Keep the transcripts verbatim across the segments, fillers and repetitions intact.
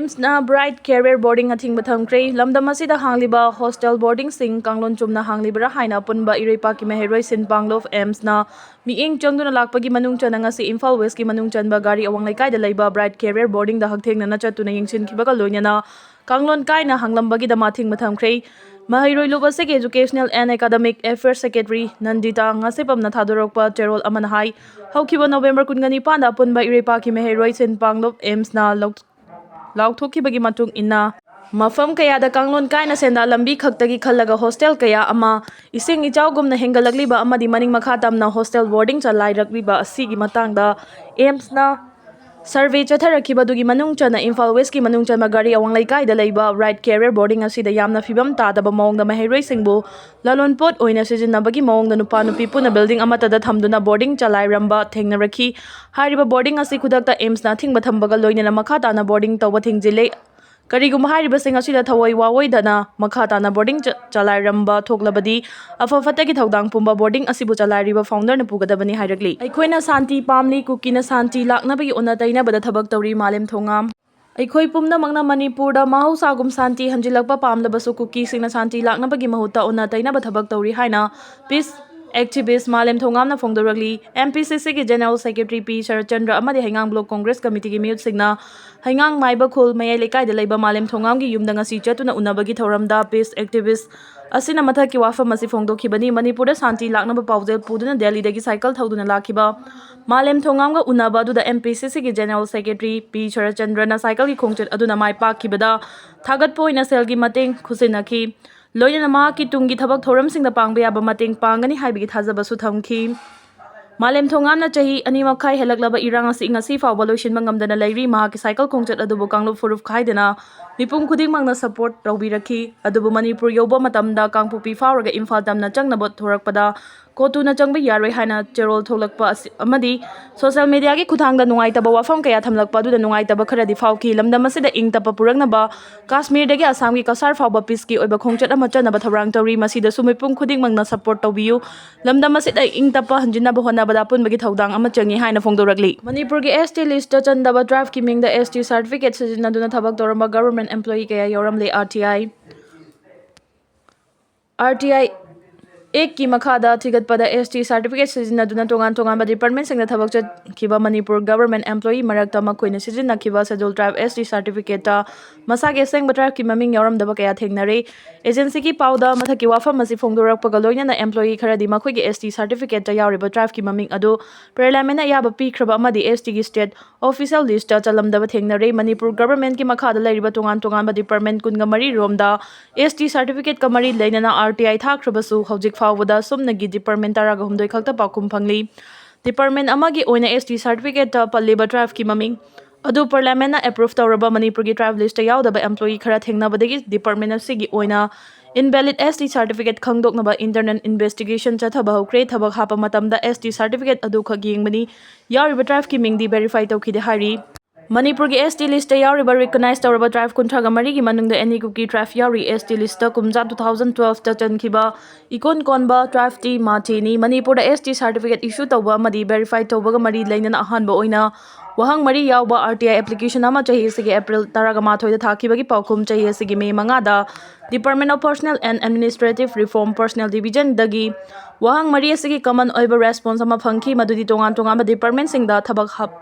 ꯑꯦꯝꯁꯅ bright career boarding ꯑꯊꯤꯡꯕ ꯊꯝꯈ꯭ꯔꯦ꯫ ꯂꯝꯗꯝ ꯑꯁꯤꯗ ꯍꯥꯡꯂꯤꯕ ꯍꯣꯁꯇꯦꯜ ꯕꯣꯔꯗꯤꯡꯁꯤꯡ ꯀꯥꯡꯂꯣꯟ ꯆꯨꯝꯅ ꯍꯥꯡꯂꯤꯕ꯭ꯔꯥ ꯍꯥꯏꯅ ꯑꯄꯨꯟꯕ ꯏꯔꯩꯄꯥꯛꯀꯤ ꯃꯍꯩꯔꯣꯏ ꯁꯤꯟ ꯄꯥꯡꯂꯨꯞ ꯑꯦꯝꯁꯅ ꯃꯤꯠꯌꯦꯡ ꯆꯪꯗꯨꯅ ꯂꯥꯛꯄꯒꯤ ꯃꯅꯨꯡ ꯆꯟꯅ ꯉꯁꯤ ꯏꯝꯐꯥꯜ ꯋꯦꯁꯀꯤ ꯃꯅꯨꯡ ꯆꯟꯕ ꯒꯥꯔꯤ ꯑꯋꯥꯡ ꯂꯩꯀꯥꯏꯗ ꯂꯩꯕ ꯕ꯭ꯔꯥꯏꯠ ꯀꯦꯔꯤꯌꯔ ꯕꯣꯔꯗꯤꯡꯗ ꯍꯛꯊꯦꯡꯅꯅ ꯆꯠꯇꯨꯅ ꯌꯦꯡꯁꯤꯟꯈꯤꯕꯒ ꯂꯣꯏꯅꯅ ꯀꯥꯡꯂꯣꯟ ꯀꯥꯏꯅ ꯍꯥꯡꯂꯝꯕꯒꯤꯗꯃꯛ ꯑꯊꯤꯡꯕ ꯊꯝꯈ꯭ꯔꯦ꯫ ꯃꯍꯩꯔꯣꯏ ꯂꯨꯞ ꯑꯁꯤꯒꯤ Educational and Academic Affairs Secretary ꯅꯟꯗꯤꯇꯥ ꯉꯥꯁꯦꯄꯝꯅ ꯊꯥꯗꯣꯔꯛꯄ ꯆꯦꯔꯣꯜ ꯑꯃꯅ ꯍꯥꯏ, ꯍꯧꯈꯤꯕ ꯅꯣꯕꯦꯝꯕꯔ ꯀꯨꯟꯒ ꯅꯤꯄꯥꯟꯗ ꯑꯄꯨꯟꯕ ꯏꯔꯩꯄꯥꯛꯀꯤ ꯃꯍꯩꯔꯣꯏ ꯁꯤꯟ ꯄꯥꯡꯂꯨꯞ ꯑꯦꯝꯁꯅ ꯂꯧ-, ꯂꯥꯎꯊꯣꯛꯈꯤꯕꯒꯤ ꯃꯇꯨꯡ ꯏꯟꯅ ꯃꯐꯝ ꯀꯌꯥꯗ ꯀꯥꯡꯂꯣꯟ ꯀꯥꯏꯅ ꯁꯦꯟꯗꯥ ꯂꯝꯕꯤ ꯈꯛꯇꯒꯤ ꯈꯜꯂꯒ ꯍꯣꯁꯇꯦꯜ ꯀꯌꯥ ꯑꯃ ꯏꯁꯤꯡ ꯏꯆꯥꯎꯒꯨꯝꯅ ꯍꯦꯟꯒꯠꯂꯛꯂꯤꯕ ꯑꯃꯗꯤ ꯃꯅꯤꯡ ꯃꯈꯥ ꯇꯝꯅ ꯍꯣꯁꯇꯦꯜ ꯕꯣꯔꯗꯤꯡ ꯆꯂꯥꯏꯔꯛꯂꯤꯕ ꯑꯁꯤꯒꯤ ꯃꯇꯥꯡꯗ ꯑꯦꯝꯁꯅ ꯁꯔꯚꯦ ꯆꯠꯊꯔꯛꯈꯤꯕꯗꯨꯒꯤ ꯃꯅꯨꯡ ꯆꯟꯅ ꯏꯝꯐꯥꯜ ꯋꯦꯁꯀꯤ ꯃꯅꯨꯡ ꯆꯟꯕ ꯒꯥꯔꯤ ꯑꯋꯥꯡ ꯂꯩꯀꯥꯏꯗ ꯂꯩꯕ ꯕ꯭ꯔꯥꯏꯠ ꯀꯦꯔꯤꯌꯔ ꯕꯣꯔꯗꯤꯡ ꯑꯁꯤꯗ ꯌꯥꯝꯅ ꯐꯤꯕꯝ ꯇꯥꯗꯕ ꯃꯑꯣꯡꯗ ꯃꯍꯩꯔꯣꯏꯁꯤꯡꯕꯨ ꯂꯂꯣꯟꯄꯣꯠ ꯑꯣꯏꯅ ꯁꯤꯖꯤꯟꯅꯕꯒꯤ ꯃꯑꯣꯡꯗ ꯅꯨꯄꯥ ꯅꯨꯄꯤ ꯄꯨꯟꯅ ꯕꯤꯜꯗꯤꯡ ꯑꯃꯠꯇꯗ ꯊꯝꯗꯨꯅ ꯕꯣꯔꯗꯤꯡ ꯆꯂꯥꯏꯔꯝꯕ ꯊꯦꯡꯅꯔꯛꯈꯤ꯫ ꯍꯥꯏꯔꯤꯕ ꯕꯣꯔꯗꯤꯡ ꯑꯁꯤ ꯈꯨꯗꯛꯇ ꯑꯦꯝꯁꯅ ꯑꯊꯤꯡꯕ ꯊꯝꯕꯒ ꯂꯣꯏꯅꯅ ꯃꯈꯥ ꯇꯥꯅ ꯕꯣꯔꯗꯤꯡ ꯇꯧꯕ ꯊꯤꯡꯖꯤꯜꯂꯦ꯫ ꯀꯔꯤꯒꯨꯝꯕ ꯍꯥꯏꯔꯤꯕꯁꯤꯡ ꯑꯁꯤꯗ ꯊꯋꯥꯏ ꯋꯥꯑꯣꯏꯗꯅ ꯃꯈꯥ ꯇꯥꯅ ꯕꯣꯔꯗꯤꯡ ꯆ-, ꯆꯂꯥꯏꯔꯝꯕ ꯊꯣꯛꯂꯕꯗꯤ ꯑꯐ ꯐꯠꯇꯒꯤ ꯊꯧꯗꯥꯡ ꯄꯨꯝꯕ ꯕꯣꯔꯗꯤꯡ ꯑꯁꯤꯕꯨ ꯆꯂꯥꯏꯔꯤꯕ ꯐꯥꯎꯟꯗꯔꯅ ꯄꯨꯒꯗꯕꯅꯤ ꯍꯥꯏꯔꯛꯂꯤ꯫ ꯑꯩꯈꯣꯏꯅ ꯁꯥꯟꯇꯤ ꯄꯥꯝꯂꯤ, ꯀꯨꯀꯤꯅ ꯁꯥꯟꯇꯤ ꯂꯥꯛꯅꯕꯒꯤ ꯑꯣꯟꯅ ꯇꯩꯅꯕꯗ ꯊꯕꯛ ꯇꯧꯔꯤ, ꯃꯥꯂꯦꯝ ꯊꯣꯉꯥꯝ꯫ ꯑꯩꯈꯣꯏ ꯄꯨꯝꯅꯃꯛꯅ ꯃꯅꯤꯄꯨꯔꯗ ꯃꯍꯧꯁꯥꯒꯨꯝ ꯁꯥꯟꯇꯤ ꯍꯟꯖꯤꯜꯂꯛꯄ ꯄꯥꯝꯂꯕꯁꯨ ꯀꯨꯀꯤꯁꯤꯡꯅ ꯁꯥꯟꯇꯤ ꯂꯥꯛꯅꯕꯒꯤ ꯃꯍꯨꯠꯇ ꯑꯣꯟꯅ ꯇꯩꯅꯕ ꯊꯕꯛ ꯇꯧꯔꯤ ꯍꯥꯏꯅ ꯄꯤꯁ ꯑꯦꯛꯇꯤꯚꯤꯁ꯭ꯠ ꯃꯥꯂꯦꯝ ꯊꯣꯉꯥꯝꯅ ꯐꯣꯡꯗꯣꯔꯛꯂꯤ꯫ ꯑꯦꯝ ꯄꯤ ꯁꯤ ꯁꯤꯒꯤ ꯖꯦꯅꯦꯔꯦꯜ ꯁꯦꯀ꯭ꯔꯦꯇꯔꯤ ꯄꯤ ꯁꯔꯠꯆꯟꯗ꯭ꯔ ꯑꯃꯗꯤ ꯍꯩꯉꯥꯡ ꯕ꯭ꯂꯣꯛ ꯀꯣꯡꯒ꯭ꯔꯦꯁ ꯀꯃꯤꯇꯤꯒꯤ ꯃꯤꯍꯨꯠꯁꯤꯡꯅ ꯍꯩꯉꯥꯡ ꯃꯥꯏꯕ ꯈꯨꯜ ꯃꯌꯥꯏ ꯂꯩꯀꯥꯏꯗ ꯂꯩꯕ ꯃꯥꯂꯦꯝ ꯊꯣꯉꯥꯝꯒꯤ ꯌꯨꯝꯗ ꯉꯁꯤ ꯆꯠꯇꯨꯅ ꯎꯅꯕꯒꯤ ꯊꯧꯔꯝꯗ ꯄꯤꯁ ꯑꯦꯛꯇꯤꯚꯤꯁ꯭ꯠ ꯑꯁꯤꯅ ꯃꯊꯛꯀꯤ ꯋꯥꯐꯝ ꯑꯁꯤ ꯐꯣꯡꯗꯣꯛꯈꯤꯕꯅꯤ꯫ ꯃꯅꯤꯄꯨꯔꯗ ꯁꯥꯟꯇꯤ ꯂꯥꯛꯅꯕ ꯄꯥꯎꯖꯦꯜ ꯄꯨꯗꯨꯅ ꯗꯦꯜꯂꯤꯗꯒꯤ ꯁꯥꯏꯀꯜ ꯊꯧꯗꯨꯅ ꯂꯥꯛꯈꯤꯕ ꯃꯥꯂꯦꯝ ꯊꯣꯉꯥꯝꯒ ꯎꯅꯕ ꯑꯗꯨꯗ ꯑꯦꯝ ꯄꯤ ꯁꯤ ꯁꯤꯒꯤ ꯖꯦꯅꯦꯔꯦꯜ ꯁꯦꯀ꯭ꯔꯦꯇꯔꯤ ꯄꯤ ꯁꯔꯠꯆꯟꯗ꯭ꯔꯅ ꯁꯥꯏꯀꯜꯒꯤ ꯈꯣꯡꯆꯠ ꯑꯗꯨꯅ ꯃꯥꯏ ꯄꯥꯛꯈꯤꯕꯗ ꯊꯥꯒꯠꯄ ꯑꯣꯏꯅ ꯁꯦꯜꯒꯤ ꯃꯇꯦꯡ ꯈꯨꯠꯁꯤꯟꯅꯈꯤ꯫ ꯂꯣꯏꯅꯅ ꯃꯍꯥꯛꯀꯤ ꯇꯨꯡꯒꯤ ꯊꯕꯛ ꯊꯧꯔꯝꯁꯤꯡꯗ ꯄꯥꯡꯕ ꯌꯥꯕ ꯃꯇꯦꯡ ꯄꯥꯡꯒꯅꯤ ꯍꯥꯏꯕꯒꯤ ꯊꯥꯖꯕꯁꯨ ꯊꯝꯈꯤ꯫ ꯃꯥꯂꯦꯝ ꯊꯣꯉꯥꯝꯅ ꯆꯍꯤ ꯑꯅꯤ ꯃꯈꯥꯏ ꯍꯦꯜꯂꯛꯂꯕ ꯏꯔꯥꯡ ꯑꯁꯤ ꯉꯁꯤ ꯐꯥꯎꯕ ꯂꯣꯏꯁꯤꯟꯕ ꯉꯝꯗꯅ ꯂꯩꯔꯤ꯫ ꯃꯍꯥꯛꯀꯤ ꯁꯥꯏꯀꯜ ꯈꯣꯡꯆꯠ ꯑꯗꯨꯕꯨ ꯀꯥꯡꯂꯨꯞ ꯐꯨꯔꯨꯞ ꯈꯥꯏꯗꯅ ꯃꯤꯄꯨꯝ ꯈꯨꯗꯤꯡꯃꯛꯅ ꯁꯄꯣꯔꯠ ꯇꯧꯕꯤꯔꯛꯈꯤ꯫ ꯑꯗꯨꯕꯨ ꯃꯅꯤꯄꯨꯔ ꯌꯧꯕ ꯃꯇꯝꯗ ꯀꯥꯡꯄꯣꯛꯄꯤ ꯐꯥꯎꯔꯒ ꯏꯝꯐꯥꯜ ꯇꯝꯅ ꯆꯪꯅꯕ ꯊꯣꯔꯛꯄꯗ ꯀꯣꯇꯨꯅ ꯆꯪꯕ ꯌꯥꯔꯣꯏ ꯍꯥꯏꯅ ꯆꯦꯔꯣꯜ ꯊꯣꯛꯂꯛꯄ ꯑꯁꯤ ꯑꯃꯗꯤ ꯁꯣꯁꯤꯌꯦꯜ ꯃꯤꯗꯤꯌꯥꯒꯤ ꯈꯨꯠꯊꯥꯡꯗ ꯅꯨꯡꯉꯥꯏꯇꯕ ꯋꯥꯐꯝ ꯀꯌꯥ ꯊꯝꯂꯛꯄ ꯑꯗꯨꯗ ꯅꯨꯡꯉꯥꯏꯇꯕ ꯈꯔꯗꯤ ꯐꯥꯎꯈꯤ꯫ ꯂꯝꯗꯝ ꯑꯁꯤꯗ ꯏꯪ ꯇꯞꯄ ꯄꯨꯔꯛꯅꯕ ꯀꯥꯁꯃꯤꯔꯗꯒꯤ ꯑꯁꯥꯝꯒꯤ ꯀꯁꯥꯔ ꯐꯥꯎꯕ ꯄꯤꯁꯀꯤ ꯑꯣꯏꯕ ꯈꯣꯡꯆꯠ ꯑꯃ ꯆꯠꯅꯕ ꯊꯧꯔꯥꯡ ꯇꯧꯔꯤ꯫ ꯃꯁꯤꯗꯁꯨ ꯃꯤꯄꯨꯝ ꯈꯨꯗꯤꯡꯃꯛꯅ ꯁꯄꯣꯔꯠ ꯇꯧꯕꯤꯌꯨ꯫ ꯂꯝꯗꯝ ꯑꯁꯤꯗ ꯏꯪ ꯇꯞꯄ ꯍꯟꯖꯤꯟꯅꯕ ꯍꯣꯠꯅꯕꯗ ꯑꯄꯨꯟꯕꯒꯤ ꯊꯧꯗꯥꯡ ꯑꯃ ꯆꯪꯏ ꯍꯥꯏꯅ ꯐꯣꯡꯗꯣꯔꯛꯂꯤ꯫ ꯃꯅꯤꯄꯨꯔꯒꯤ S T list ꯆꯟꯗꯕ tribeꯀꯤ ꯃꯤꯡꯗ S T certificate ꯁꯤꯖꯤꯟꯅꯗꯨꯅ ꯊꯕꯛ ꯇꯧꯔꯝꯕ government employee ꯀꯌꯥ ꯌꯥꯎꯔꯝꯂꯦ꯫ R T I R T I Actꯀꯤ ꯃꯈꯥꯗ ꯊꯤꯒꯠꯄꯗ S T certificate ꯁꯤꯖꯤꯟꯅꯗꯨꯅ ꯇꯣꯉꯥꯟ ꯇꯣꯉꯥꯟꯕ departmentꯁꯤꯡꯗ ꯊꯕꯛ ꯆꯠꯈꯤꯕ ꯃꯅꯤꯄꯨꯔ government employee ꯃꯔꯛꯇ ꯃꯈꯣꯏꯅ ꯁꯤꯖꯤꯟꯅꯈꯤꯕ schedule tribe S T certificateꯇ ꯃꯁꯥꯒꯤ ꯑꯁꯦꯡꯕ tribeꯀꯤ ꯃꯃꯤꯡ ꯌꯥꯎꯔꯝꯗꯕ ꯀꯌꯥ ꯊꯦꯡꯅꯔꯦ꯫ Agencyꯒꯤ ꯄꯥꯎꯗ ꯃꯊꯛꯀꯤ ꯋꯥꯐꯝ ꯑꯁꯤ ꯐꯣꯡꯗꯣꯔꯛꯄꯒ ꯂꯣꯏꯅꯅ employee ꯈꯔꯗꯤ ꯃꯈꯣꯏꯒꯤ S T certificateꯇ ꯌꯥꯎꯔꯤꯕ tribeꯀꯤ ꯃꯃꯤꯡ ꯑꯗꯨ Parliamentꯅ ꯑꯌꯥꯕ ꯄꯤꯈ꯭ꯔꯕ ꯑꯃꯗꯤ S Tꯒꯤ state official listꯇ ꯆꯜꯂꯝꯗꯕ ꯊꯦꯡꯅꯔꯦ꯫ ꯃꯅꯤꯄꯨꯔ governmentꯀꯤ ꯃꯈꯥꯗ ꯂꯩꯔꯤꯕ ꯇꯣꯉꯥꯟ ꯇꯣꯉꯥꯟꯕ department ꯀꯨꯟꯒ ꯃꯔꯤ ꯔꯣꯝꯗ S T certificateꯀ ꯃꯔꯤ ꯂꯩꯅꯅ R T I ꯊꯥꯈ꯭ꯔꯕꯁꯨ ꯍꯧꯖꯤꯛ ꯐꯥꯎꯕꯗ ꯁꯨꯞꯅꯒꯤ department ꯇꯔꯥꯒ ꯍꯨꯝꯗꯣꯏ ꯈꯛꯇ ꯄꯥꯎꯈꯨꯝ ꯐꯪꯂꯤ꯫ Department ꯑꯃꯒꯤ ꯑꯣꯏꯅ S T certificateꯇ ꯄꯜꯂꯤꯕ tribeꯀꯤ ꯃꯃꯤꯡ ꯑꯗꯨ Parliamentꯅ approve ꯇꯧꯔꯕ ꯃꯅꯤꯄꯨꯔꯒꯤ tribe listꯇ ꯌꯥꯎꯗꯕ employee ꯈꯔ ꯊꯦꯡꯅꯕꯗꯒꯤ department ꯑꯁꯤꯒꯤ ꯑꯣꯏꯅ invalid S T certificate ꯈꯪꯗꯣꯛꯅꯕ internal investigation ꯆꯠꯊꯕ ꯍꯧꯈ꯭ꯔꯦ꯫ ꯊꯕꯛ ꯍꯥꯞꯄ ꯃꯇꯝꯗ S T certificate ꯑꯗꯨꯈꯛ ꯌꯦꯡꯕꯅꯤ, ꯌꯥꯎꯔꯤꯕ tribeꯀꯤ ꯃꯤꯡꯗꯤ verify ꯇꯧꯈꯤꯗꯦ ꯍꯥꯏꯔꯤ꯫ ꯃꯅꯤꯄꯨꯔꯒꯤ S T listꯇ ꯌꯥꯎꯔꯤꯕ recognize ꯇꯧꯔꯕ tribe ꯀꯨꯟꯊ꯭ꯔꯥꯒ ꯃꯔꯤꯒꯤ ꯃꯅꯨꯡꯗ ꯑꯦꯅꯤ ꯀꯨꯀꯤ tribe ꯌꯥꯎꯔꯤ꯫ S T listꯇ ꯀꯨꯝꯖꯥ two thousand twelveꯇ ꯆꯟꯈꯤꯕ ꯏꯀꯣꯟ ꯀꯣꯟꯕ tribeꯇꯤ ꯃꯥꯊꯤꯅꯤ꯫ ꯃꯅꯤꯄꯨꯔꯗ S T certificate issue ꯇꯧꯕ ꯑꯃꯗꯤ verify ꯇꯧꯕꯒ ꯃꯔꯤ ꯂꯩꯅꯅ ꯑꯍꯥꯟꯕ ꯑꯣꯏꯅ ꯋꯥꯍꯪ ꯃꯔꯤ ꯌꯥꯎꯕ R T I application ꯑꯃ ꯆꯍꯤ ꯑꯁꯤꯒꯤ April ꯇꯔꯥꯒ ꯃꯥꯊꯣꯏꯗ ꯊꯥꯈꯤꯕꯒꯤ ꯄꯥꯎꯈꯨꯝ ꯆꯍꯤ ꯑꯁꯤꯒꯤ May ꯃꯉꯥꯗ Department of Personnel and Administrative Reform Personnel Divisionꯗꯒꯤ ꯋꯥꯍꯪ ꯃꯔꯤ ꯑꯁꯤꯒꯤ common ꯑꯣꯏꯕ response ꯑꯃ ꯐꯪꯈꯤ, ꯃꯗꯨꯗꯤ ꯇꯣꯉꯥꯟ ꯇꯣꯉꯥꯟꯕ departmentꯁꯤꯡꯗ ꯊꯕꯛ ꯍꯥꯞ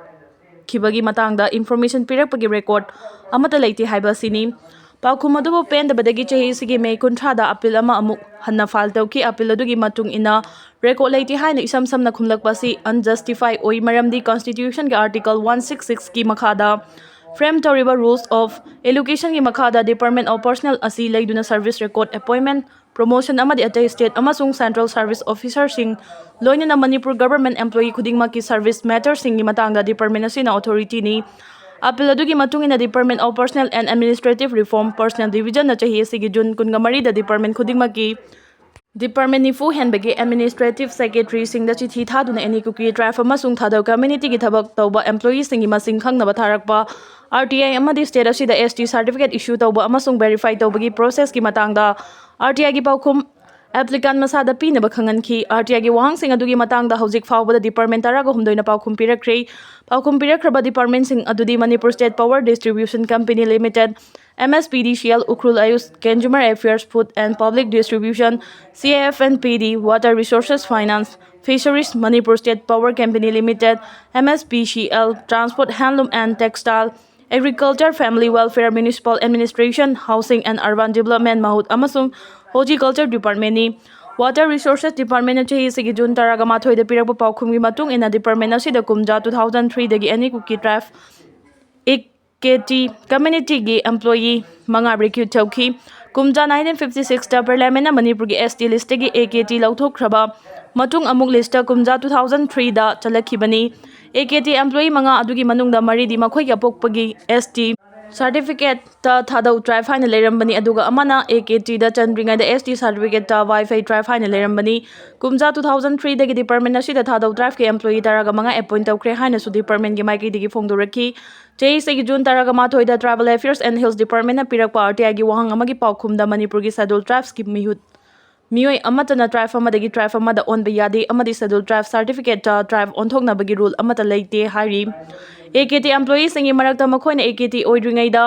ꯈꯤꯕꯒꯤ ꯃꯇꯥꯡꯗ information ꯄꯤꯔꯛꯄꯒꯤ record ꯑꯃꯠꯇ ꯂꯩꯇꯦ ꯍꯥꯏꯕ ꯑꯁꯤꯅꯤ꯫ ꯄꯥꯎꯈꯨꯝ ꯑꯗꯨꯕꯨ ꯄꯦꯟꯗꯕꯗꯒꯤ ꯆꯍꯤ ꯑꯁꯤꯒꯤ May ꯀꯨꯟꯊ꯭ꯔꯥꯗ appeal ꯑꯃ ꯑꯃꯨꯛ ꯍꯟꯅ file ꯇꯧꯈꯤ꯫ Appeal ꯑꯗꯨꯒꯤ ꯃꯇꯨꯡ ꯏꯟꯅ record ꯂꯩꯇꯦ ꯍꯥꯏꯅ ꯏꯁꯝ ꯁꯝꯅ ꯈꯨꯝꯂꯛꯄ ꯑꯁꯤ unjustify ꯑꯣꯏ, ꯃꯔꯝꯗꯤ constitutionꯒꯤ article one six sixꯀꯤ ꯃꯈꯥꯗ frame ꯇꯧꯔꯤꯕ rules of allocationꯒꯤ ꯃꯈꯥꯗ Department of Personnel ꯑꯁꯤ ꯂꯩꯗꯨꯅ service record, appointment, promotion ꯑꯃꯗꯤ ꯑꯇꯩ state ꯑꯃꯁꯨꯡ central service officerꯁꯤꯡ, ꯂꯣꯏꯅꯅ ꯃꯅꯤꯄꯨꯔ government employee ꯈꯨꯗꯤꯡꯃꯛꯀꯤ service matterꯁꯤꯡꯒꯤ ꯃꯇꯥꯡꯗ department ꯑꯁꯤꯅ authorityꯅꯤ꯫ ꯑꯄꯤꯜ ꯑꯗꯨꯒꯤ ꯃꯇꯨꯡ ꯏꯟꯅ Department of Personnel and Administrative Reform Personnel Division ꯅ ꯆꯍꯤ ꯑꯁꯤꯒꯤ ꯖꯨꯟ ꯀꯨꯟꯃꯔꯤꯗ department ꯈꯨꯗꯤꯡꯃꯛꯀꯤ department ꯅꯤꯐꯨ ꯍꯦꯟꯕꯒꯤ administrative secretary ꯁꯤꯡꯗ ꯆꯤꯊꯤ ꯊꯥꯗꯨꯅ ꯑꯦꯅꯤ ꯀꯨꯀꯤ tribe ꯑꯃꯁꯨꯡ ꯊꯥꯗꯧ community ꯒꯤ ꯊꯕꯛ ꯇꯧꯕ employee ꯁꯤꯡꯒꯤ ꯃꯁꯤꯡ ꯈꯪꯅꯕ ꯊꯥꯔꯛꯄ, R T I ꯑꯃꯗꯤ state ꯑꯁꯤꯗ S T certificate issue ꯇꯧꯕ ꯑꯃꯁꯨꯡ verify ꯇꯧꯕꯒꯤ process ꯀꯤ ꯃꯇꯥꯡꯗ R T I ꯒꯤ ꯄꯥꯎꯈꯨꯝ applicant ꯃꯁꯥꯗ ꯄꯤꯅꯕ ꯈꯪꯍꯟꯈꯤ꯫ R T I ꯒꯤ ꯋꯥꯍꯪꯁꯤꯡ ꯑꯗꯨꯒꯤ ꯃꯇꯥꯡꯗ ꯍꯧꯖꯤꯛ ꯐꯥꯎꯕꯗ department ꯇꯔꯥꯒ ꯍꯨꯝꯗꯣꯏꯅ ꯄꯥꯎꯈꯨꯝ ꯄꯤꯔꯛꯈ꯭ꯔꯦ꯫ ꯄꯥꯎꯈꯨꯝ ꯄꯤꯔꯛꯈ꯭ꯔꯕ department ꯁꯤꯡ ꯑꯗꯨꯗꯤ Manipur State Power Distribution Company Limited, M S P D C L, Ukhrul Ayush, Consumer Affairs, Food and Public Distribution, C A F and P D, Water Resources Finance, Fisheries, Manipur State Power Company Limited, M S P C L, Transport, Handloom and Textile, Agriculture, Family Welfare, Municipal Administration, Housing and Urban Development, ꯃꯍꯨꯠ ꯑꯃꯁꯨꯡ Horticulture Department ꯅꯤ꯫ Water Resources Department ꯅ ꯆꯍꯤ ꯑꯁꯤꯒꯤ June ꯇꯔꯥꯒ ꯃꯥꯊꯣꯏꯗ ꯄꯤꯔꯛꯄ ꯄꯥꯎꯈꯨꯝꯒꯤ ꯃꯇꯨꯡ ꯏꯟꯅ, department ꯑꯁꯤꯗ ꯀꯨꯝꯖꯥ two thousand three ꯗꯒꯤ ꯑꯦꯅꯤ ꯀꯨꯀꯤ tribe A K T community ꯒꯤ employee ꯃꯉꯥ recruit ꯇꯧꯈꯤ꯫ ꯀꯨꯝꯖꯥ nineteen fifty six ꯇ Parliament ꯅ ꯃꯅꯤꯄꯨꯔꯒꯤ S T list ꯇꯒꯤ A K T ꯂꯧꯊꯣꯛꯈ꯭ꯔꯕ ꯃꯇꯨꯡ, ꯑꯃꯨꯛ list ꯇ ꯀꯨꯝꯖꯥ two thousand three the ꯆꯜꯂꯛꯈꯤꯕꯅꯤ꯫ A K T employee ꯃꯉꯥ ꯑꯗꯨꯒꯤ ꯃꯅꯨꯡꯗ ꯃꯔꯤꯗꯤ ꯃꯈꯣꯏꯒꯤ ꯑꯄꯣꯛꯄꯒꯤ S T certificate ꯇ ꯊꯥꯗꯧ tribe ꯍꯥꯏꯅ ꯂꯩꯔꯝꯕꯅꯤ, ꯑꯗꯨꯒ ꯑꯃꯅ A K T the ꯆꯟꯗ꯭ꯔꯤꯉꯩꯗ S T certificate ꯇ ꯋꯥꯏꯐꯩ tribe ꯍꯥꯏꯅ ꯂꯩꯔꯝꯕꯅꯤ꯫ ꯀꯨꯝꯖꯥ two thousand three ꯗꯒꯤ department ꯑꯁꯤꯗ ꯊꯥꯗꯧ tribe ꯀꯤ employee ꯇꯔꯥꯒ ꯃꯉꯥ appoint ꯇꯧꯈ꯭ꯔꯦ ꯍꯥꯏꯅꯁꯨ department ꯀꯤ ꯃꯥꯏꯀꯩꯗꯒꯤ ꯐꯣꯡꯗꯣꯔꯛꯈꯤ꯫ ꯆꯍꯤ ꯑꯁꯤꯒꯤ ꯖꯨꯟ ꯇꯔꯥꯒ ꯃꯥꯊꯣꯏꯗ Tribal Affairs and Hills Department ꯅ ꯄꯤꯔꯛꯄ R T I ꯒꯤ ꯋꯥꯍꯪ ꯑꯃꯒꯤ ꯄꯥꯎꯈꯨꯝꯗ, ꯃꯅꯤꯄꯨꯔꯒꯤ Scheduled Tribes ꯀꯤ ꯃꯤꯍꯨꯠ, ꯃꯤꯑꯣꯏ ꯑꯃꯠꯇꯅ tribe ꯑꯃꯗꯒꯤ tribe ꯑꯃꯗ ꯑꯣꯟꯕ ꯌꯥꯗꯦ ꯑꯃꯗꯤ Scheduled Tribe certificate ꯇ tribe ꯑꯣꯟꯊꯣꯛꯅꯕꯒꯤ rule ꯑꯃꯠꯇ ꯂꯩꯇꯦ ꯍꯥꯏꯔꯤ꯫ A K T employee ꯁꯤꯡꯒꯤ ꯃꯔꯛꯇ ꯃꯈꯣꯏꯅ A K T ꯑꯣꯏꯗ꯭ꯔꯤꯉꯩꯗ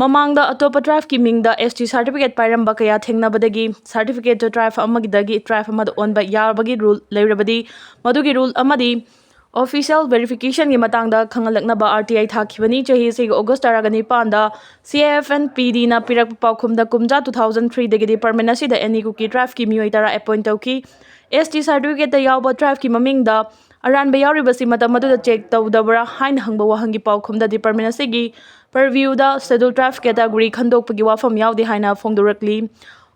ꯃꯃꯥꯡꯗ ꯑꯇꯣꯞꯄ tribe ꯀꯤ ꯃꯤꯡꯗ S T certificate ꯄꯥꯏꯔꯝꯕ ꯀꯌꯥ ꯊꯦꯡꯅꯕꯗꯒꯤ, certificate ꯇ tribe ꯑꯃꯗꯒꯤ tribe ꯑꯃꯗ ꯑꯣꯟꯕ ꯌꯥꯕꯒꯤ rule ꯂꯩꯔꯕꯗꯤ, ꯃꯗꯨꯒꯤ rule ꯑꯃꯗꯤ official verification ꯒꯤ ꯃꯇꯥꯡꯗ ꯈꯪꯍꯜꯂꯛꯅꯕ R T I ꯊꯥꯈꯤꯕꯅꯤ꯫ ꯆꯍꯤ ꯑꯁꯤꯒꯤ August ꯇꯔꯥꯒ ꯅꯤꯄꯥꯟꯗ C A F and P D ꯅ ꯄꯤꯔꯛꯄ ꯄꯥꯎꯈꯨꯝꯗ, ꯀꯨꯝꯖꯥ two thousand three ꯗꯒꯤ department ꯑꯁꯤꯗ ꯑꯦꯅꯤ ꯀꯨꯀꯤ tribe ꯀꯤ ꯃꯤꯑꯣꯏ ꯇꯔꯥ appoint ꯇꯧꯈꯤ꯫ S T certificate ꯇ ꯌꯥꯎꯕ tribe ꯀꯤ ꯃꯃꯤꯡꯗ ꯑꯔꯥꯟꯕ ꯌꯥꯎꯔꯤꯕꯁꯤ ꯃꯇꯝ ꯑꯗꯨꯗ check ꯇꯧꯗꯕ꯭ꯔꯥ ꯍꯥꯏꯅ ꯍꯪꯕ ꯋꯥꯍꯪꯒꯤ ꯄꯥꯎꯈꯨꯝꯗ, department ꯑꯁꯤꯒꯤ purview ꯗ Scheduled Tribes category ꯈꯟꯗꯣꯛꯄꯒꯤ ꯋꯥꯐꯝ ꯌꯥꯎꯗꯦ ꯍꯥꯏꯅ ꯐꯣꯡꯗꯣꯔꯛꯂꯤ꯫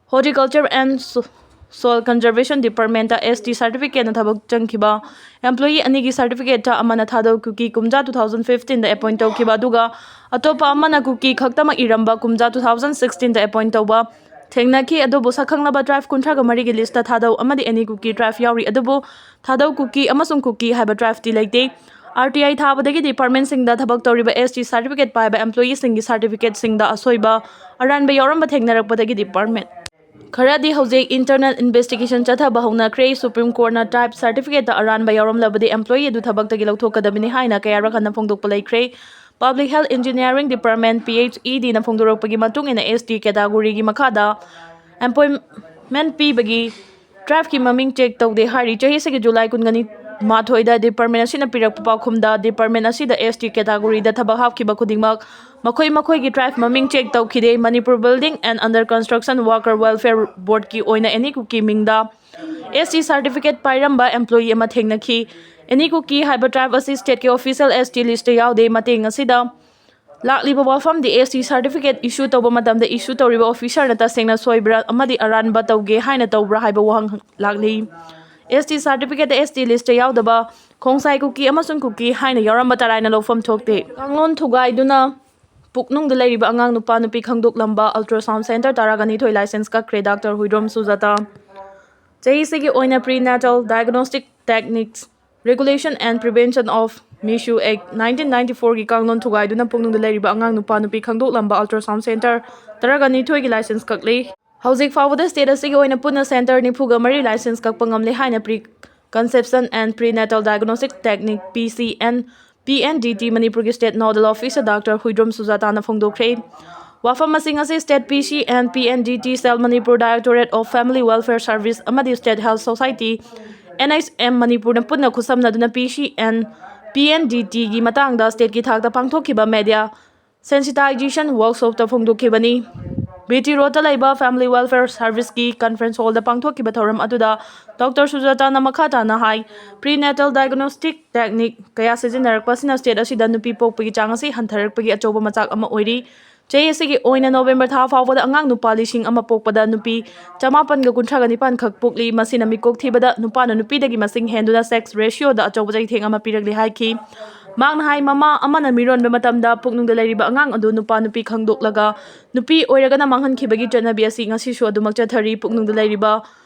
Horticulture and So-, Soil Conservation Departmentꯇ S T certificateꯅ ꯊꯕꯛ ꯆꯪꯈꯤꯕ employee ꯑꯅꯤꯒꯤ certificateꯇ ꯑꯃꯅ ꯊꯥꯗꯧ ꯀꯨꯀꯤ ꯀꯨꯝꯖꯥ two thousand fifteenꯗ appoint ꯇꯧꯈꯤꯕ, ꯑꯗꯨꯒ ꯑꯇꯣꯞꯄ ꯑꯃꯅ ꯀꯨꯀꯤ ꯈꯛꯇꯃꯛ ꯏꯔꯝꯕ ꯀꯨꯝꯖꯥ two thousand sixteenꯗ appoint ꯇꯧꯕ ꯊꯦꯡꯅꯈꯤ꯫ ꯑꯗꯨꯕꯨ ꯁꯛꯈꯪꯂꯕ tribe ꯀꯨꯟꯊ꯭ꯔꯥꯒ ꯃꯔꯤꯒꯤ listꯇ ꯊꯥꯗꯧ ꯑꯃꯗꯤ any ꯀꯨꯀꯤ tribe ꯌꯥꯎꯔꯤ, ꯑꯗꯨꯕꯨ ꯊꯥꯗꯧ ꯀꯨꯀꯤ ꯑꯃꯁꯨꯡ ꯀꯨꯀꯤ ꯍꯥꯏꯕ tribeꯇꯤ ꯂꯩꯇꯦ꯫ R T I ꯊꯥꯕꯗꯒꯤ departmentꯁꯤꯡꯗ ꯊꯕꯛ ꯇꯧꯔꯤꯕ S T certificate ꯄꯥꯏꯕ employeeꯁꯤꯡꯒꯤ certificateꯁꯤꯡꯗ ꯑꯁꯣꯏꯕ, ꯑꯔꯥꯟꯕ ꯌꯥꯎꯔꯝꯕ ꯊꯦꯡꯅꯔꯛꯄꯗꯒꯤ department ꯈꯔꯗꯤ ꯍꯧꯖꯤꯛ internal investigation ꯆꯠꯊꯕ ꯍꯧꯅꯈ꯭ꯔꯦ꯫ Supreme Courtꯅ tribe certificateꯇ ꯑꯔꯥꯟꯕ ꯌꯥꯎꯔꯝꯂꯕꯗꯤ employee ꯑꯗꯨ ꯊꯕꯛꯇꯒꯤ ꯂꯧꯊꯣꯛꯀꯗꯕꯅꯤ ꯍꯥꯏꯅ ꯀꯌꯥꯔꯛ ꯍꯟꯅ ꯐꯣꯡꯗꯣꯛꯄ ꯂꯩꯈ꯭ꯔꯦ꯫ Public Health Engineering Department, P H E Dꯅ ꯐꯣꯡꯗꯣꯔꯛꯄꯒꯤ ꯃꯇꯨꯡ ꯏꯟꯅ, S T categoryꯒꯤ ꯃꯈꯥꯗ appointment ꯄꯤꯕꯒꯤ tribeꯀꯤ ꯃꯃꯤꯡ check ꯇꯧꯗꯦ ꯍꯥꯏꯔꯤ꯫ ꯆꯍꯤ ꯑꯁꯤꯒꯤ July ꯀꯨꯟꯒ ꯅꯤꯊꯣꯏꯗ department ꯑꯁꯤꯅ ꯄꯤꯔꯛꯄ ꯄꯥꯎꯈꯨꯝꯗ, department ꯑꯁꯤꯗ S T categoryꯗ ꯊꯕꯛ ꯍꯥꯞꯈꯤꯕ ꯈꯨꯗꯤꯡꯃꯛ ꯃꯈꯣꯏ ꯃꯈꯣꯏꯒꯤ tribe ꯃꯃꯤꯡ check ꯇꯧꯈꯤꯗꯦ꯫ Manipur Building and Under Construction Worker Welfare Boardꯀꯤ ꯑꯣꯏꯅ any ꯀꯨꯀꯤ ꯃꯤꯡꯗ S T certificate ꯄꯥꯏꯔꯝꯕ employee ꯑꯃ ꯊꯦꯡꯅꯈꯤ꯫ Any ꯀꯨꯀꯤ ꯍꯥꯏꯕ tribe ꯑꯁꯤ stateꯀꯤ official S T listꯇ ꯌꯥꯎꯗꯦ꯫ ꯃꯇꯦꯡ ꯑꯁꯤꯗ ꯂꯥꯛꯂꯤꯕ ꯋꯥꯐꯝꯗꯤ, S T certificate issue ꯇꯧꯕ ꯃꯇꯝꯗ issue ꯇꯧꯔꯤꯕ officerꯅ ꯇꯁꯦꯡꯅ ꯁꯣꯏꯕ꯭ꯔꯥ ꯑꯃꯗꯤ ꯑꯔꯥꯟꯕ ꯇꯧꯒꯦ ꯍꯥꯏꯅ ꯇꯧꯕ꯭ꯔꯥ ꯍꯥꯏꯕ ꯋꯥꯍꯪ ꯂꯥꯛꯂꯤ꯫ S T certificateꯇ S T listꯇ ꯌꯥꯎꯗꯕ ꯈꯣꯡꯁꯥꯏ ꯀꯨꯀꯤ ꯑꯃꯁꯨꯡ ꯀꯨꯀꯤ ꯍꯥꯏꯅ ꯌꯥꯎꯔꯝꯕ ꯇꯔꯥꯏꯅ ꯂꯧꯐꯝ ꯊꯣꯛꯇꯦ꯫ ꯀꯥꯡꯂꯣꯟ ꯊꯨꯒꯥꯏꯗꯨꯅ ꯄꯨꯛꯅꯨꯡꯗ ꯂꯩꯔꯤꯕ ꯑꯉꯥꯡ ꯅꯨꯄꯥ ꯅꯨꯄꯤ ꯈꯪꯗꯣꯛꯂꯝꯕ ultrasound center ꯇꯔꯥꯒ ꯅꯤꯊꯣꯏ license ꯀꯛꯈ꯭ꯔꯦ꯫ Doctor ꯍꯨꯏꯗ꯭ꯔꯣꯝ ꯁꯨꯖꯥꯇꯥ꯫ ꯆꯍꯤꯁꯤꯒꯤ ꯑꯣꯏꯅ Prenatal Diagnostic Techniques Regulation and Prevention of MISU Act nineteen ninety-fourꯒꯤ ꯀꯥꯡꯂꯣꯟ ꯊꯨꯒꯥꯏꯗꯨꯅ ꯄꯨꯛꯅꯨꯡꯗ ꯂꯩꯔꯤꯕ ꯑꯉꯥꯡ ꯅꯨꯄꯥ ꯅꯨꯄꯤ ꯈꯪꯗꯣꯛꯂꯝꯕ ultrasound center ꯇꯔꯥꯒ ꯅꯤꯊꯣꯏꯒꯤ license ꯀꯛꯂꯤ꯫ ꯍꯧꯖꯤꯛ ꯐꯥꯎꯕꯗ state ꯑꯁꯤꯒꯤ ꯑꯣꯏꯅ ꯄꯨꯟꯅ center ꯅꯤꯐꯨꯒ ꯃꯔꯤ license ꯀꯛꯄ ꯉꯝꯂꯦ ꯍꯥꯏꯅ Preconception and Prenatal Diagnostic Technique, P C and P N D T, ꯃꯅꯤꯄꯨꯔꯒꯤ state nodal officer Doctor Huidrom ꯁꯨꯖꯥꯇꯥꯅ ꯐꯣꯡꯗꯣꯛꯈ꯭ꯔꯦ꯫ ꯋꯥꯐꯝ ꯑꯁꯤꯡ ꯑꯁꯤ state P C and P N D T cell, Manipur Directorate of Family Welfare Service ꯑꯃꯗꯤ State Health Society, N H M, ꯃꯅꯤꯄꯨꯔꯅ ꯄꯨꯟꯅ ꯈꯨꯠꯁꯝꯅꯗꯨꯅ P C and P N D Tꯒꯤ ꯃꯇꯥꯡꯗ stateꯀꯤ ꯊꯥꯛꯇ ꯄꯥꯡꯊꯣꯛꯈꯤꯕ media sensitization workshopꯇ ꯐꯣꯡꯗꯣꯛꯈꯤꯕꯅꯤ꯫ B T Roadꯇ ꯂꯩꯕ Family Welfare Serviceꯀꯤ conference hallꯗ ꯄꯥꯡꯊꯣꯛꯈꯤꯕ ꯊꯧꯔꯝ ꯑꯗꯨꯗ Doctor ꯁꯨꯖꯥꯇꯥꯅ ꯃꯈꯥ ꯇꯥꯅ ꯍꯥꯏ, Prenatal Diagnostic Technique ꯀꯌꯥ ꯁꯤꯖꯤꯟꯅꯔꯛꯄ ꯑꯁꯤꯅ state ꯑꯁꯤꯗ ꯅꯨꯄꯤ ꯄꯣꯛꯄꯒꯤ ꯆꯥꯡ ꯑꯁꯤ ꯍꯟꯊꯔꯛꯄꯒꯤ ꯑꯆꯧꯕ ꯃꯆꯥꯛ ꯑꯃ ꯑꯣꯏꯔꯤ꯫ ꯆꯍꯤ ꯑꯁꯤꯒꯤ ꯑꯣꯏꯅ ꯅꯣꯕꯦꯝꯕꯔ ꯊꯥ ꯐꯥꯎꯕꯗ ꯑꯉꯥꯡ ꯅꯨꯄꯥ ꯂꯤꯁꯤꯡ ꯑꯃ ꯄꯣꯛꯄꯗ ꯅꯨꯄꯤ ꯆꯃꯥꯄꯟꯒ ꯀꯨꯟꯊ꯭ꯔꯥꯒ ꯅꯤꯄꯥꯟ ꯈꯛ ꯄꯣꯛꯂꯤ꯫ ꯃꯁꯤꯅ ꯃꯤꯀꯣꯛ ꯊꯤꯕꯗ ꯅꯨꯄꯥꯅ ꯅꯨꯄꯤꯗꯒꯤ ꯃꯁꯤꯡ ꯍꯦꯟꯗꯨꯅ sex ratio ꯗ ꯑꯆꯧꯕ ꯆꯩꯊꯦꯡ ꯑꯃ ꯄꯤꯔꯛꯂꯤ ꯍꯥꯏꯈꯤ꯫ ꯃꯍꯥꯛꯅ ꯍꯥꯏ, ꯃꯃꯥ ꯑꯃꯅ ꯃꯤꯔꯣꯟꯕ ꯃꯇꯝꯗ ꯄꯨꯛꯅꯨꯡꯗ ꯂꯩꯔꯤꯕ ꯑꯉꯥꯡ ꯑꯗꯨ ꯅꯨꯄꯥ ꯅꯨꯄꯤ ꯈꯪꯗꯣꯛꯂꯒ ꯅꯨꯄꯤ ꯑꯣꯏꯔꯒꯅ ꯃꯥꯡꯍꯟꯈꯤꯕꯒꯤ ꯆꯠꯅꯕꯤ ꯑꯁꯤ ꯉꯁꯤꯁꯨ ꯑꯗꯨꯃꯛ ꯆꯠꯊꯔꯤ꯫ ꯄꯨꯛꯅꯨꯡꯗ ꯂꯩꯔꯤꯕ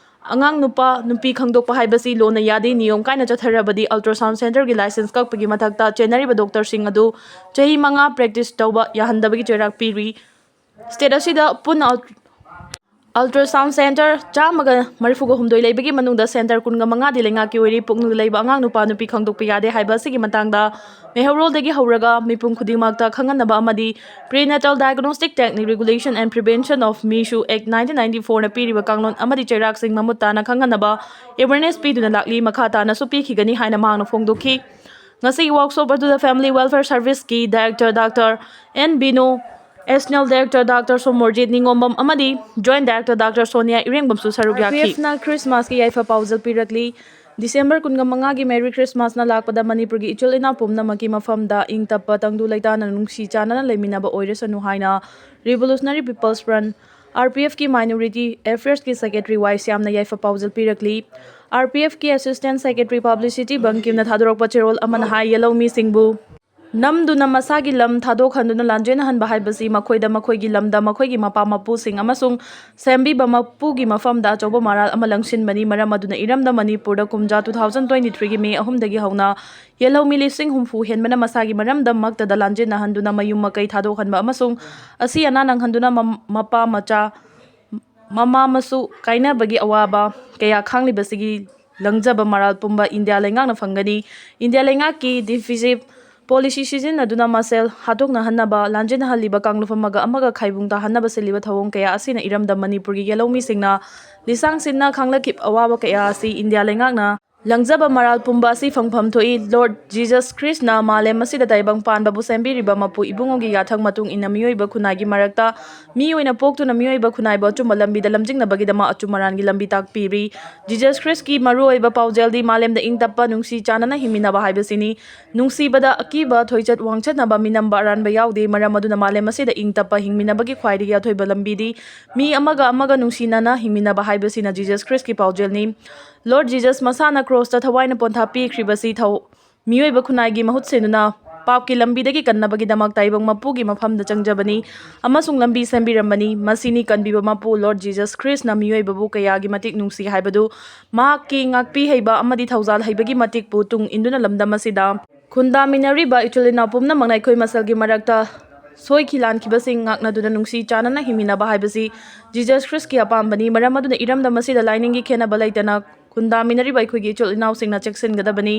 ꯑꯉꯥꯡ ꯅꯨꯄꯥ ꯅꯨꯄꯤ ꯈꯪꯗꯣꯛꯄ ꯍꯥꯏꯕꯁꯤ ꯂꯣꯅ ꯌꯥꯗꯦ꯫ ꯅꯤꯌꯣꯝ ꯀꯥꯏꯅ ꯆꯠꯊꯔꯕꯗꯤ ultrasound centre ꯒꯤ license ꯀꯛꯄꯒꯤ ꯃꯊꯛꯇ ꯆꯦꯟꯅꯔꯤꯕ doctor ꯁꯤꯡ ꯑꯗꯨ ꯆꯍꯤ ꯃꯉꯥ practice ꯇꯧꯕ ꯌꯥꯍꯟꯗꯕꯒꯤ ꯆꯩꯔꯥꯛ ꯄꯤꯔꯤ꯫ State ꯑꯁꯤꯗ ꯄꯨꯟꯅ ult-, ultrasound centre ꯆꯥꯝꯃꯒ ꯃꯔꯤꯐꯨꯒ ꯍꯨꯝꯗꯣꯏ ꯂꯩꯕꯒꯤ ꯃꯅꯨꯡꯗ centre ꯀꯨꯟꯒ ꯃꯉꯥꯗꯤ ꯂꯩꯉꯥꯛꯀꯤ ꯑꯣꯏꯔꯤ꯫ ꯄꯨꯛꯅꯨꯡꯗ ꯂꯩꯕ ꯑꯉꯥꯡ ꯅꯨꯄꯥ ꯅꯨꯄꯤ ꯈꯪꯗꯣꯛꯄ ꯌꯥꯗꯦ ꯍꯥꯏꯕ ꯑꯁꯤꯒꯤ ꯃꯇꯥꯡꯗ ꯃꯩꯍꯧꯔꯣꯜꯗꯒꯤ ꯍꯧꯔꯒ ꯃꯤꯄꯨꯝ ꯈꯨꯗꯤꯡꯃꯛꯇ ꯈꯪꯍꯟꯅꯕ ꯑꯃꯗꯤ Prenatal Diagnostic Technique Regulation and Prevention of MISHU Act nineteen ninety-four ꯅ ꯄꯤꯔꯤꯕ ꯀꯥꯡꯂꯣꯟ ꯑꯃꯗꯤ ꯆꯩꯔꯥꯛꯁꯤꯡ ꯃꯃꯨꯠ ꯇꯥꯅ ꯈꯪꯍꯟꯅꯕ awareness ꯄꯤꯗꯨꯅ ꯂꯥꯛꯂꯤ꯫ ꯃꯈꯥ ꯇꯥꯅꯁꯨ ꯄꯤꯈꯤꯒꯅꯤ ꯍꯥꯏꯅ ꯃꯍꯥꯛꯅ ꯐꯣꯡꯗꯣꯛꯈꯤ꯫ ꯉꯁꯤꯒꯤ workshop ꯑꯗꯨꯗ Family Welfare Service ꯀꯤ director doctor N ꯕꯤꯅꯨ, additional director doctor Somorjit ꯅꯤꯉꯣꯝꯕꯝ ꯑꯃꯗꯤ joint director doctor ꯁꯣꯅꯤꯌꯥ ꯏꯔꯦꯡꯕꯝꯁꯨ ꯁꯔꯨꯛ ꯌꯥꯈꯤ꯫ R P F ꯅ Christmas ꯀꯤ ꯌꯥꯏꯐ ꯄꯥꯎꯖꯦꯜ ꯄꯤꯔꯛꯂꯤ꯫ December ꯀꯨꯟꯒ ꯃꯉꯥꯒꯤ Merry Christmas ꯅ ꯂꯥꯛꯄꯗ ꯃꯅꯤꯄꯨꯔꯒꯤ ꯏꯆꯤꯜ ꯏꯅꯥꯎ ꯄꯨꯝꯅꯃꯛꯀꯤ ꯃꯐꯝꯗ ꯏꯪ ꯇꯞꯄ, ꯇꯪꯗꯨ ꯂꯩꯇꯥꯅ, ꯅꯨꯡꯁꯤ ꯆꯥꯟꯅꯅ ꯂꯩꯃꯤꯟꯅꯕ ꯑꯣꯏꯔꯁꯅꯨ ꯍꯥꯏꯅ Revolutionary People's Front, R P F ꯀꯤ Minority Affairs ꯀꯤ secretary ꯋꯥꯏ ꯁ꯭ꯌꯥꯝꯅ ꯌꯥꯏꯐ ꯄꯥꯎꯖꯦꯜ ꯄꯤꯔꯛꯂꯤ꯫ R P F ꯀꯤ Assistant Secretary Publicity ꯕꯪꯀꯤꯝꯅ ꯊꯥꯗꯣꯔꯛꯄ ꯆꯦꯔꯣꯜ ꯑꯃꯅ ꯍꯥꯏ, ꯌꯦꯜꯍꯧꯃꯤꯁꯤꯡꯕꯨ ꯅꯝꯗꯨꯅ ꯃꯁꯥꯒꯤ ꯂꯝ ꯊꯥꯗꯣꯛꯍꯟꯗꯨꯅ ꯂꯥꯟꯖꯦꯟꯅꯍꯟꯕ ꯍꯥꯏꯕꯁꯤ ꯃꯈꯣꯏꯗ, ꯃꯈꯣꯏꯒꯤ ꯂꯝꯗ, ꯃꯈꯣꯏꯒꯤ ꯃꯄꯥ ꯃꯄꯨꯁꯤꯡ ꯑꯃꯁꯨꯡ ꯁꯦꯝꯕꯤꯕ ꯃꯄꯨꯒꯤ ꯃꯐꯝꯗ ꯑꯆꯧꯕ ꯃꯔꯥꯜ ꯑꯃ ꯂꯪꯁꯤꯟꯕꯅꯤ꯫ ꯃꯔꯝ ꯑꯗꯨꯅ ꯏꯔꯝꯗꯝ ꯃꯅꯤꯄꯨꯔꯗ ꯀꯨꯝꯖꯥ two thousand twenty three ꯒꯤ May ꯑꯍꯨꯝꯗꯒꯤ ꯍꯧꯅ ꯌꯦꯜꯍꯧꯃꯤ ꯂꯤꯁꯤꯡ ꯍꯨꯝꯐꯨ ꯍꯦꯟꯕꯅ ꯃꯁꯥꯒꯤ ꯃꯔꯝꯗꯝꯃꯛꯇꯗ ꯂꯥꯟꯖꯦꯟꯅꯍꯟꯗꯨꯅ ꯃꯌꯨꯝ ꯃꯀꯩ ꯊꯥꯗꯣꯛꯍꯟꯕ ꯑꯃꯁꯨꯡ ꯑꯁꯤ ꯑꯅꯥ ꯅꯪꯍꯟꯗꯨꯅ ꯃꯝ-, ꯃꯄꯥ ꯃꯆꯥ, ꯃꯃꯥ ꯃꯁꯨ ꯀꯥꯏꯅꯕꯒꯤ ꯑꯋꯥꯕ ꯀꯌꯥ ꯈꯥꯡꯂꯤꯕꯁꯤꯒꯤ ꯂꯪꯖꯕ ꯃꯔꯥꯜ ꯄꯨꯝꯕ ꯏꯟꯗꯤꯌꯥ ꯂꯩꯉꯥꯛꯅ ꯐꯪꯒꯅꯤ꯫ ꯏꯟꯗꯤꯌꯥ ꯂꯩꯉꯥꯛꯀꯤ divisive policy ꯁꯤꯖꯤꯟꯅꯗꯨꯅ ꯃꯁꯦꯜ ꯍꯥꯠꯇꯣꯛꯅꯍꯟꯅꯕ ꯂꯥꯟꯖꯦꯟꯅꯍꯜꯂꯤꯕ ꯀꯥꯡꯂꯨꯞ ꯑꯃꯒ ꯑꯃꯒ ꯈꯥꯏꯕꯨꯡ ꯇꯥꯍꯟꯅꯕ ꯁꯤꯜꯂꯤꯕ ꯊꯧꯑꯣꯡ ꯀꯌꯥ ꯑꯁꯤꯅ ꯏꯔꯝꯗꯝ ꯃꯅꯤꯄꯨꯔꯒꯤ ꯌꯦꯜꯍꯧꯃꯤꯁꯤꯡꯅ ꯂꯤꯁꯥꯡ ꯁꯤꯟꯅ ꯈꯥꯡꯂꯛꯈꯤꯕ ꯑꯋꯥꯕ ꯀꯌꯥ ꯑꯁꯤ ꯏꯟꯗꯤꯌꯥ ꯂꯩꯉꯥꯛꯅ ꯂꯪꯖꯕ ꯃꯔꯥꯜ ꯄꯨꯝꯕ ꯑꯁꯤ ꯐꯪꯐꯝ ꯊꯣꯛꯏ꯫ ꯂꯣꯔꯗ ꯖꯤꯖꯁ ꯈ꯭ꯔꯤꯁꯅ ꯃꯥꯂꯦꯝ ꯑꯁꯤꯗ ꯇꯥꯏꯕꯪ ꯄꯥꯟꯕꯕꯨ ꯁꯦꯝꯕꯤꯔꯤꯕ ꯃꯄꯨ ꯏꯕꯨꯡꯉꯣꯒꯤ ꯌꯥꯊꯪ ꯃꯇꯨꯡ ꯏꯟꯅ ꯃꯤꯑꯣꯏꯕ ꯈꯨꯟꯅꯥꯏꯒꯤ ꯃꯔꯛꯇ ꯃꯤ ꯑꯣꯏꯅ ꯄꯣꯛꯇꯨꯅ ꯃꯤꯑꯣꯏꯕ ꯈꯨꯟꯅꯥꯏꯕꯨ ꯑꯆꯨꯝꯕ ꯂꯝꯕꯤꯗ ꯂꯝꯖꯤꯡꯅꯕꯒꯤꯗꯃꯛ ꯑꯆꯨꯝ ꯑꯔꯥꯟꯒꯤ ꯂꯝꯕꯤ ꯇꯥꯛꯄꯤꯔꯤ꯫ ꯖꯤꯖꯁ ꯈ꯭ꯔꯤꯁꯀꯤ ꯃꯔꯨꯑꯣꯏꯕ ꯄꯥꯎꯖꯦꯜꯗꯤ ꯃꯥꯂꯦꯝꯗ ꯏꯪ ꯇꯞꯄ, ꯅꯨꯡꯁꯤ ꯆꯥꯟꯅꯅ ꯍꯤꯡꯃꯤꯟꯅꯕ ꯍꯥꯏꯕꯁꯤꯅꯤ꯫ ꯅꯨꯡꯁꯤꯕꯗ ꯑꯀꯤꯕ, ꯊꯣꯏꯆꯠ ꯋꯥꯡꯆꯠꯅꯕ, ꯃꯤꯅꯝꯕ ꯑꯔꯥꯟꯕ ꯌꯥꯎꯗꯦ꯫ ꯃꯔꯝ ꯑꯗꯨꯅ ꯃꯥꯂꯦꯝ ꯑꯁꯤꯗ ꯏꯪ ꯇꯞꯄ ꯍꯤꯡꯃꯤꯟꯅꯕꯒꯤ ꯈ꯭ꯋꯥꯏꯗꯒꯤ ꯑꯊꯣꯏꯕ ꯂꯝꯕꯤꯗꯤ ꯃꯤ ꯑꯃꯒ ꯑꯃꯒ ꯅꯨꯡꯁꯤꯅꯅ ꯍꯤꯡꯃꯤꯟꯅꯕ ꯍꯥꯏꯕꯁꯤꯅ ꯖꯤꯖꯁ ꯈ꯭ꯔꯤꯁꯀꯤ ꯄꯥꯎꯖꯦꯜꯅꯤ꯫ ꯂꯣꯔꯗ ꯖꯤꯖꯁ ꯃꯁꯥꯅ ꯀ꯭ꯔꯣꯁꯇ ꯊꯋꯥꯏꯅ ꯄꯣꯟꯊꯥ ꯄꯤꯈ꯭ꯔꯤꯕꯁꯤ ꯊꯧ-, ꯃꯤꯑꯣꯏꯕ ꯈꯨꯟꯅꯥꯏꯒꯤ ꯃꯍꯨꯠ ꯁꯤꯟꯗꯨꯅ ꯄꯥꯞꯀꯤ ꯂꯝꯕꯤꯗꯒꯤ ꯀꯟꯅꯕꯒꯤꯗꯃꯛ ꯇꯥꯏꯕꯪ ꯃꯄꯨꯒꯤ ꯃꯐꯝꯗ ꯆꯪꯖꯕꯅꯤ ꯑꯃꯁꯨꯡ ꯂꯝꯕꯤ ꯁꯦꯝꯕꯤꯔꯝꯕꯅꯤ꯫ ꯃꯁꯤꯅꯤ ꯀꯟꯕꯤꯕ ꯃꯄꯨ ꯂꯣꯔꯗ ꯖꯤꯖꯁ ꯈ꯭ꯔꯤꯁꯅ ꯃꯤꯑꯣꯏꯕꯕꯨ ꯀꯌꯥꯒꯤ ꯃꯇꯤꯛ ꯅꯨꯡꯁꯤ ꯍꯥꯏꯕꯗꯨ꯫ ꯃꯍꯥꯛꯀꯤ ꯉꯥꯛꯄꯤ ꯍꯩꯕ ꯑꯃꯗꯤ ꯊꯧꯖꯥꯜ ꯍꯩꯕꯒꯤ ꯃꯇꯤꯛꯄꯨ ꯇꯨꯡ ꯏꯟꯗꯨꯅ ꯂꯝꯗꯝ ꯑꯁꯤꯗ ꯈꯨꯟꯗꯥꯃꯤꯟꯅꯔꯤꯕ ꯏꯆꯤꯜ ꯏꯅꯥꯎ ꯄꯨꯝꯅꯃꯛꯅ ꯑꯩꯈꯣꯏ ꯃꯁꯦꯜꯒꯤ ꯃꯔꯛꯇ ꯁꯣꯏꯈꯤ ꯂꯥꯟꯈꯤꯕꯁꯤꯡ ꯉꯥꯛꯅꯗꯨꯅ ꯅꯨꯡꯁꯤ ꯆꯥꯟꯅꯅ ꯍꯤꯡꯃꯤꯟꯅꯕ ꯍꯥꯏꯕꯁꯤ ꯖꯤꯖꯁ ꯈ꯭ꯔꯤꯁꯀꯤ ꯑꯄꯥꯝꯕꯅꯤ꯫ ꯃꯔꯝ ꯑꯗꯨꯅ ꯏꯔꯝꯗꯝ ꯑꯁꯤꯗ ꯂꯥꯏꯅꯤꯡꯒꯤ ꯈꯦꯠꯅꯕ ꯂꯩꯇꯅ ꯈꯨꯟꯗꯥꯃꯤꯟꯅꯔꯤꯕ ꯑꯩꯈꯣꯏꯒꯤ ꯏꯆꯤꯜ ꯏꯅꯥꯎꯁꯤꯡꯅ ꯆꯦꯛꯁꯤꯟꯒꯗꯕꯅꯤ꯫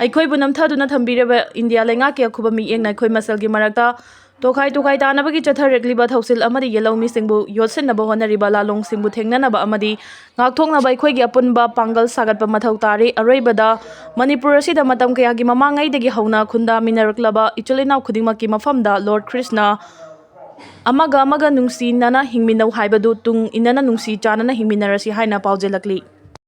ꯑꯩꯈꯣꯏꯕꯨ ꯅꯝꯊꯗꯨꯅ ꯊꯝꯕꯤꯔꯕ ꯏꯟꯗꯤꯌꯥ ꯂꯩꯉꯥꯛꯀꯤ ꯑꯈꯨꯕ ꯃꯤꯠꯌꯦꯡꯅ ꯑꯩꯈꯣꯏ ꯃꯁꯦꯜꯒꯤ ꯃꯔꯛꯇ ꯇꯣꯈꯥꯏ ꯇꯣꯈꯥꯏ ꯇꯥꯅꯕꯒꯤ ꯆꯠꯊꯔꯛꯂꯤꯕ ꯊꯧꯁꯤꯜ ꯑꯃꯗꯤ ꯌꯦꯜꯍꯧꯃꯤꯁꯤꯡꯕꯨ ꯌꯣꯠꯁꯤꯟꯅꯕ ꯍꯣꯠꯅꯔꯤꯕ ꯂꯥꯂꯣꯡꯁꯤꯡꯕꯨ ꯊꯦꯡꯅꯅꯕ ꯑꯃꯗꯤ ꯉꯥꯛꯊꯣꯛꯅꯕ ꯑꯩꯈꯣꯏꯒꯤ ꯑꯄꯨꯟꯕ ꯄꯥꯡꯒꯜ ꯁꯥꯒꯠꯄ ꯃꯊꯧ ꯇꯥꯔꯤ꯫ ꯑꯔꯣꯏꯕꯗ, ꯃꯅꯤꯄꯨꯔ ꯑꯁꯤꯗ ꯃꯇꯝ ꯀꯌꯥꯒꯤ ꯃꯃꯥꯡꯉꯩꯗꯒꯤ ꯍꯧꯅ ꯈꯨꯟꯗꯥꯃꯤꯟꯅꯔꯛꯂꯕ ꯏꯆꯤꯜ ꯏꯅꯥꯎ ꯈꯨꯗꯤꯡꯃꯛꯀꯤ ꯃꯐꯝꯗ ꯂꯣꯔꯗ ꯈ꯭ꯔꯤꯁꯅ ꯑꯃꯒ ꯑꯃꯒ ꯅꯨꯡꯁꯤꯅꯅ ꯍꯤꯡꯃꯤꯟꯅꯧ ꯍꯥꯏꯕꯗꯨ ꯇꯨꯡ ꯏꯟꯅꯅ ꯅꯨꯡꯁꯤ ꯆꯥꯟꯅꯅ ꯍꯤꯡꯃꯤꯟꯅꯔꯁꯤ ꯍꯥꯏꯅ ꯄꯥꯎꯖꯦꯜꯂꯛꯂꯤ꯫